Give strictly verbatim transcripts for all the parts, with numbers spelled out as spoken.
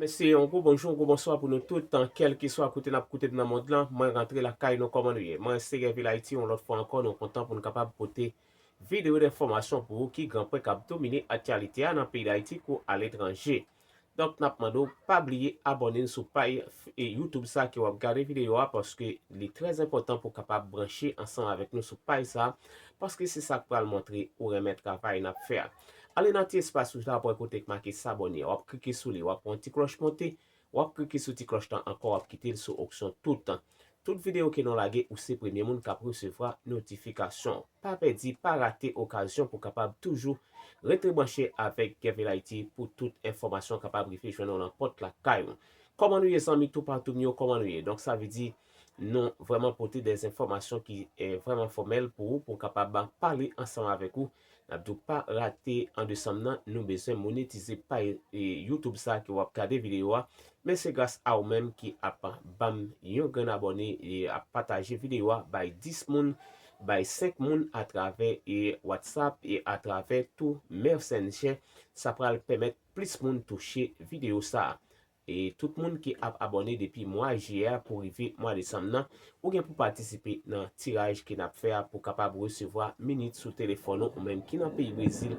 Mesye, yon gwo bonjou, yon gwo bonswa pou nou tout, kèlkeswa kote n ap koute m nan mond lan. Mwen rantre lakay nou, kòman nou ye? Mwen se Gèvil Ayiti, yon lòt fwa ankò, nou kontan pou nou kapab pote videyo enfòmasyon pou ou ki gran pwen k ap domine aktyalite a nan peyi Dayiti kou aletranje. Donk, n ap mande w pa bliye abòne n sou pay e YouTube sa ke w ap gade videyo a, paske li trè enpòtan pou w kapab branche ansanm avèk nou sou pay sa, paske se sa k pral montre ou renmen travay n ap fè a. Ale nan ti espas wouj la, w ap wè kote k make s'abonner. W ap klike sou li, w ap wè yon ti klòch monte, w ap klike sou ti klòch lan ankò, w ap kite l sou opsyon tout. Tout videyo ke nou lage, ou se premye moun k ap resevwa notifikasyon. Pa pèdi, pa rate okazyon pou kapab toujou rete branche avèk Gèvil Ayiti pou tout enfòmasyon kapab rive jwenn ou nan pòt lakay ou. Kòman nou ye, zanmi toupatou m yo, kòman nou ye? Donk, sa vle di, nou vrèman pote de enfòmasyon ki eh, vrèman fòmèl pou ou, pou kapab pale ansanm avèk ou. N ap di w pa rate an desanm nan, nou bezwen monetize pay eh, YouTube sa ke w ap gade videyo a. Men se gras a ou menm ki ap ban m yon grenn abòne e ap pataje videyo a bay dis moun, bay senk moun atravè e WhatsApp e atravè tou Messenger. Sa pral pèmèt plis moun touche videyo sa a. E tout moun ki ap abòne depi mwa jiyè a pou rive mwa desanm nan, ou gen pou patisipe nan tiraj ke n ap fè a pou kapab resevwa minit sou telefòn ou, ou menm ki nan peyi Brezil,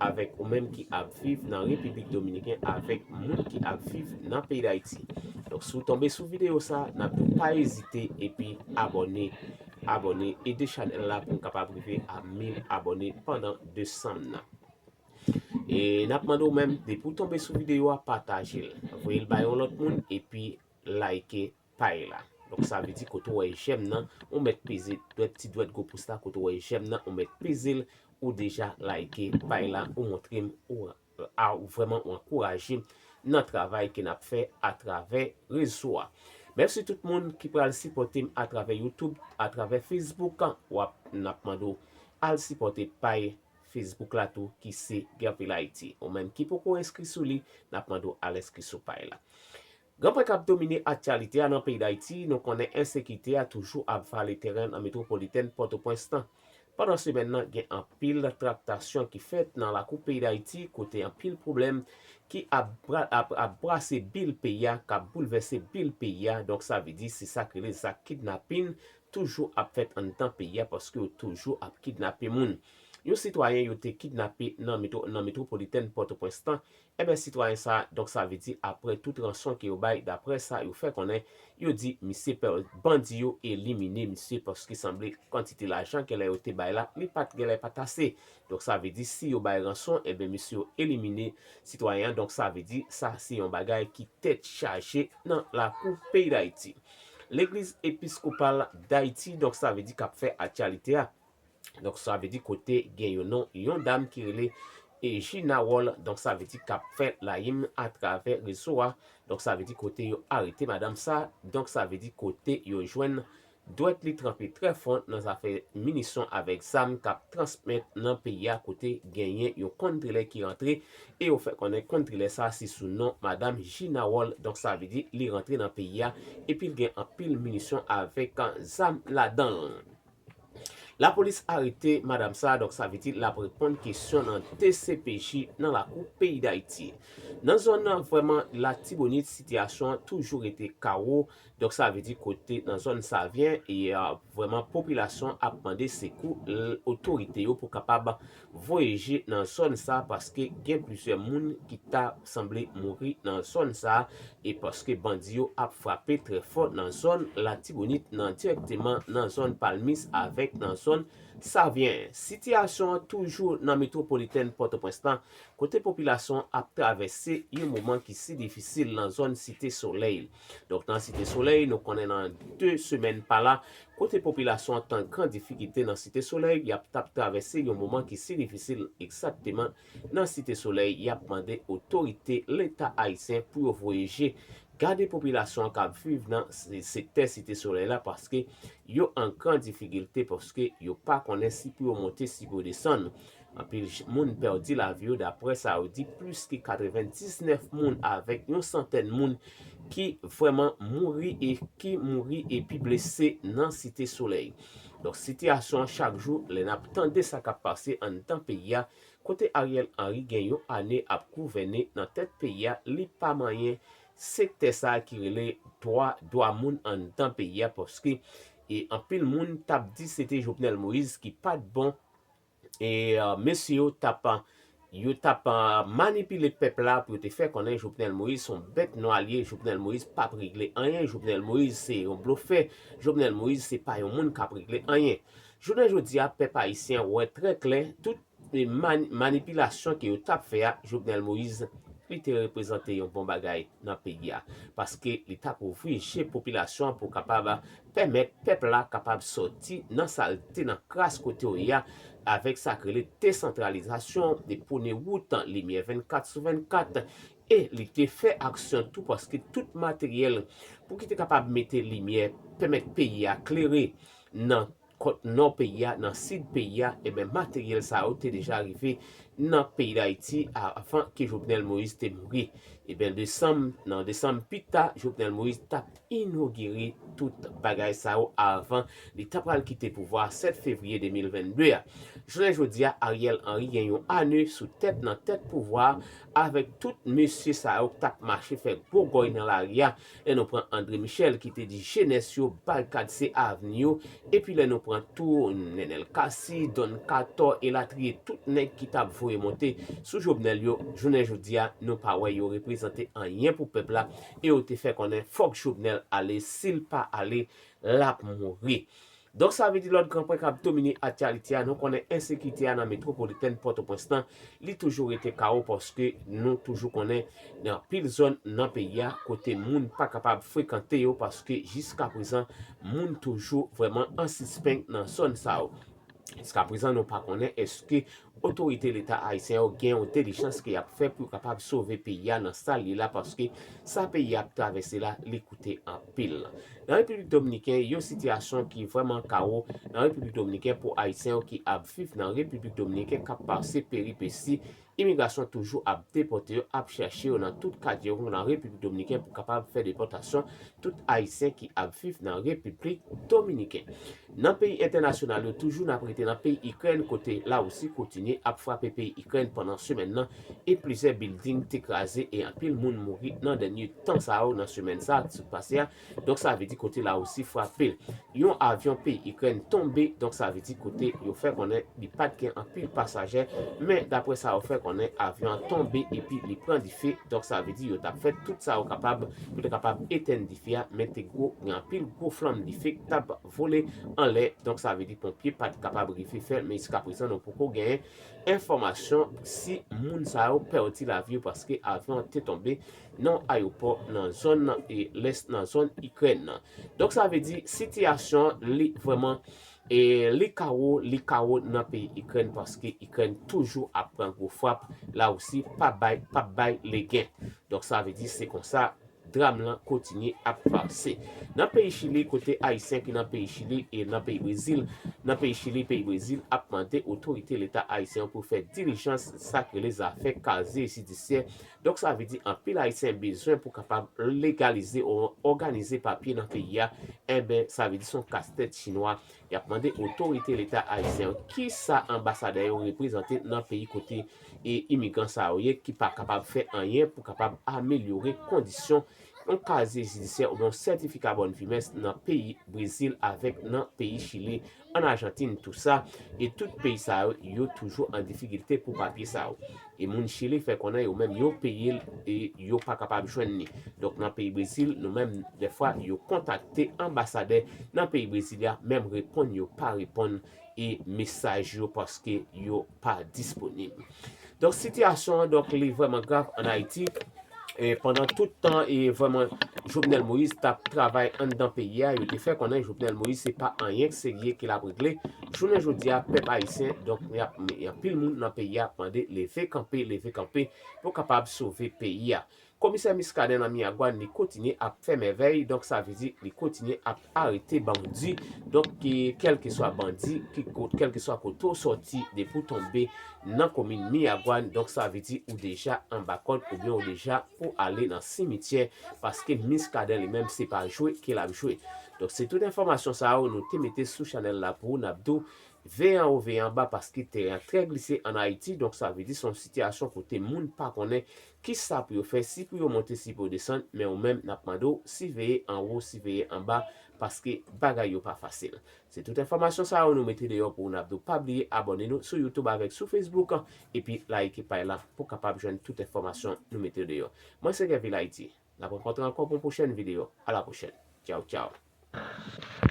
avèk ou menm ki ap viv nan Repiblik Dominiken, avèk moun ki ap viv nan peyi Dayiti. Donk, si w tonbe sou videyo sa, n ap di w pa ezite epi abòne, abòne, ede chanèl la pou n kapab rive a mil abòne pandan desanm nan. E n ap mande w menm, depi w tonbe sou videyo a, pataje l. Voye l bay yon lòt moun, epi like pay la. Donk, sa vle di kote w wè jèm nan, ou mèt peze dwèt, ti dwèt gwo pous la, kote w wè jèm nan, ou mèt peze l, ou deja like pay la, ou montre m, ou, a, ou vrèman ou ankouraje m nan travay ke n ap fè atravè rezo a. Mèsi tout moun ki pral sipòte m atravè YouTube, atravè Facebook, w ap, n ap mande w al sipòte pay Facebook la tou ki se Gèvil Ayiti. Ou menm ki poko enskri sou li, n ap mande w al enskri sou pay la. Gran pwen k ap domine aktyalite a nan peyi Dayiti, nou konnen ensekirite a toujou ap vale teren nan metwopolitèn Pòtoprens lan. Pandan semèn nan, gen anpil traktasyon ki fèt nan lakou peyi Dayiti, kote anpil pwoblèm ki ap, bra- ap, ap brase bil peyi a, k ap boulvèse bil peyi a. Donk, sa vle di, se sa k rele zak kidnapin toujou ap fèt anndan peyi a, paske yo toujou ap kidnape moun. Yon sitwayen yo te kidnape nan metwo- nan metwopolitèn Pòtoprens lan, enben, sitwayen sa a, donk, sa vle di, aprè tout ranson ke yo bay, daprè sa yo fè konnen, yo di misye pè- bandi yo elimine misye, paske sanble kantite lajan genlè yo te bay la, li pa t genlè pa t ase. Donk, sa vle di, si yo bay ranson, enben, misye yo elimine sitwayen an. Donk, sa vle di, sa se yon bagay ki tèt chaje nan lakou peyi Dayiti. Legliz Episkopal Dayiti, donk, sa vle di, k ap fè aktyalite a. Donk, sa vle di kote gen yon non, yon dam ki rele e Gina Wall, donk, sa vle di k ap fè layim atravè rezo a. Donk, sa vle di kote yo arete madanm sa, donk, sa vle di kote yo jwenn dwèt li tranpe trè fon nan zafè minisyon avèk zam k ap transmèt nan peyi a, kote genyen yon konntrilè ki rantre e yo fè konnen konntrilè sa se sou non madanm Gina Wall, donk, sa vle di li rantre nan peyi a epi l gen anpil minisyon avèk zam ladan l. Lapolis arete madanm sa, donk, sa vle di l ap reponn kesyon nan D C P J nan lakou peyi Dayiti. Nan zòn nan, vrèman, Latibonit, sitiyasyon an toujou rete kawo. Donk, sa vle di kote nan zòn Savyen, e, a, vrèman, popilasyon ap mande sekou l- otorite yo pou kapab voye je nan zòn sa, paske gen plizyè moun ki ta sanble mouri nan zòn sa, e paske bandi yo ap frape trè fò nan zòn Latibonit nan, dirèkteman nan zòn Palmis avèk nan zòn Savyen. Sitiyasyon an toujou nan metwopolitèn Pòtoprens lan, kote popilasyon an ap travèse yon moman ki si difisil nan zòn Site Solèy. Donk, nan Site Solèy, nou konnen nan de semèn pa la, kote popilasyon an t an gran difikilte nan Site Solèy, y ap t ap travèse yon moman ki si difisil egzakteman nan Site Solèy. Y ap mande otorite Leta ayisyen pou yo voye je gade popilasyon an k ap viv nan se- sektè Site Solèy la, paske yo an gran difikilte, paske yo pa konnen si pou yo monte, si pou yo desann. Anpil j- moun pèdi lavi yo, daprè sa yo di, plis ke katrevendiznèf moun avèk yon santèn moun ki vrèman mouri e ki mouri epi blese nan Site Solèy. Donk, sitiyasyon an chak jou, lè n ap tande sa k ap pase anndan peyi a, kote Ariel Henry gen yon ane ap gouvène nan tèt peyi a, li pa manyen sektè sa a ki rele dwa, dwa moun anndan peyi a, paske e anpil moun t ap di se te Jovenel Moïse ki pa t bon, e mesye yo t ap, yo t ap manipile pèp la pou yo te fè konnen Jovenel Moïse se yon bèt nwa li ye, Jovenel Moïse p ap regle anyen, Jovenel Moïse se yon blofè, Jovenel Moïse se pa yon moun k ap regle anyen. Jounen jodi a, pèp ayisyen wè trè klè, tout manipilasyon ke yo t ap fè a, Jovenel Moïse, li te reprezante yon bon bagay nan peyi a. Paske li t ap ouvri je popilasyon an pou kapab pèmèt pèp la kapab sòti nan sa l te, nan kras kote yo ye a, avèk sa k rele desantralizasyon, de pwone wout, limyè vennkat sou vennkat, e li te fè aksyon tou paske tout materyèl pou ki te kapab mete limyè, pèmèt peyi a klere nan kòt nò peyi a, nan sid peyi a, ebyen materyèl sa yo te deja rive nan peyi Dayiti avan ke Jovenel Moïse te mouri. Ebyen desanm, nan desanm pita, Jovenel Moïse t ap inogire tout bagay sa yo avan li ta pral kite pouvwa a sèt fevriye de mil vennde a. Jounen jodi a, Ariel Henry gen yon ane sou tèt, nan tèt pouvwa a, avèk tout mesye sa yo k t ap mache fè gwo gòy nan lari a. Lè nou pran André Michel ki te di jenès yo, barikad se avni yo, epi lè nou pran tou Nenel Cassy, Don Kato, elatriye, tout nèg ki t ap voye monte sou Jovenel yo, jounen jodi a, nou pa wè yo reprezante anyen pou pèp la, e yo te fè konnen fòk Jovenel ale, si l pa ale, l ap mouri. Donk sa vle di lòt gran pwen k ap domine aktyalite a, nou konnen ensekirite a nan metwopolitèn Pòtoprens lan, li toujou rete kawo paske nou toujou konnen gen anpil zòn nan peyi a kote moun pa kapab frekante yo paske jiskaprezan moun toujou vrèman an sispann nan zòn sa yo. Jiskaprezan nou pa konnen èske otorite leta ayisyen yo gen yon dilijans ke y ap fè pou yo kapab sove peyi a nan sa l ye la, paske sa peyi a ap travèse la, li koute anpil. Nan Repiblik Dominiken, yon sitiyasyon ki vrèman kawo nan Repiblik Dominiken pou Ayisyen yo ki ap viv nan Repiblik Dominiken k ap pase peripesi imigrasyon toujou ap depòte yo, ap chèche yo nan tout katye yo nan Repiblik Dominiken pou kapab fè depòtasyon tout Ayisyen ki ap viv nan Repiblik Dominiken. Nan peyi entènasyonal yo, toujou n ap rete nan peyi Ikrèn, kote Larisi kontinye ap frape peyi Ikrèn pandan semèn nan, e plizyè bilding te kraze e anpil moun mouri nan dènye tan sa yo, nan semèn sa a ki sot pase a. Donk sa vle di kote Larisi frape l, yon avyon peyi Ikrèn tonbe, donk sa vle di kote yo fè konnen li pa t gen anpil pasaje, men daprè sa yo fè konnen avyon an tonbe epi li pran dife, donk sa vle di yo t ap fè tout sa yo kapab pou te kapab etèn dife a, men te gwo, gen anpil gwo flanm dife k t ap vole anlè, donk sa vle di ponpye pa t kapab rive fè l, men jiskaprezan nou poko genyen enfòmasyon si moun sa yo pèdi lavi yo paske avyon an te tonbe nan ayewopò nan zòn nan e lès nan zòn Ikrèn nan. Donk sa vle di sitiyasyon li vrèman e li kawo, li kawo nan peyi Ikrèn paske Ikrèn toujou ap pran gwo frap, Larisi pa bay, p ap bay legen. Donk sa vle di se konsa dram lan kontinye ap pase. Nan peyi Chili, kote Ayisyen ki nan peyi Chili e nan peyi Brezil, nan peyi Chili, peyi Brezil ap mande otorite leta ayisyen yo pou fè dilijans sa k rele zafè kaziye jidisyè. Donk sa vle di anpil Ayisyen bezwen pou kapab legalize ou òganize papye nan peyi a. Enben, sa vle di se yon kastèt chinwa. Y ap mande otorite leta ayisyen yo kisa anbasadè yo reprezante nan peyi kote e imigran sa yo ye ki pa kapab fè anyen pou kapab amelyore kondisyon yon kaziye jidisyè oubyen yon sètifika bòn vivens nan peyi Brezil avèk nan peyi Chili, ann Ajantin, tou sa, e tout peyi sa yo, yo toujou an difikilte pou papye sa yo. E moun Chili fè konnen yo menm yo peye l e yo pa kapab jwenn li. Donk nan peyi Brezil, nou menm, dèfwa, yo kontakte anbasadè nan peyi Brezil la, menm reponn yo pa reponn e mesaj yo paske yo pa disponib. Donk sitiyasyon an, donk, li vrèman grav ann Ayiti. E pandan tout tan e vrèman Jovenel Moïse t ap travay anndan peyi a, yo te fè konnen Jovenel Moïse se pa anyen k serye ke l ap regle. Jounen jodi a, pèp ayisyen, donk y ap, y anpil moun nan peyi a ap mande leve kanpe, leve kanpe pou kapab sove peyi a. Komisè Muscadin nan Miragwàn, li kontinye ap fè mèvèy, donk sa vle di li kontinye ap arete bandi. Donk, kèlkeswa bandi, ki kot, kèlkeswa kote w sòti, depi w tonbe nan komin Miragwàn, donk sa vle di ou deja anba kòd oubyen ou deja pou ale nan simityè, paske Muscadin li menm se pa jwe ke l ap jwe. Donk se tout enfòmasyon sa yo nou te mete sou chanèl la pou ou, n ap di w Veye anwo, veye anba, paske teren an trè glise ann Ayiti, donk sa vle di se yon sitiyasyon kote moun pa konnen kisa pou yo fè, si pou yo monte, si pou yo desann, men ou menm n ap mande w siveye anwo, siveye anba, paske bagay yo pa fasil. Se tout enfòmasyon sa yo nou mete deyò pou w, n ap di w pa bliye abòne nou sou YouTube avèk sou Facebook, epi like paj la pou w kapab jwenn tout enfòmasyon nou mete deyò. Mwen se Kevin Ayiti. N ap rankontre ankò pou yon pwochèn videyo. A la pwochèn. Tchaw, tchaw.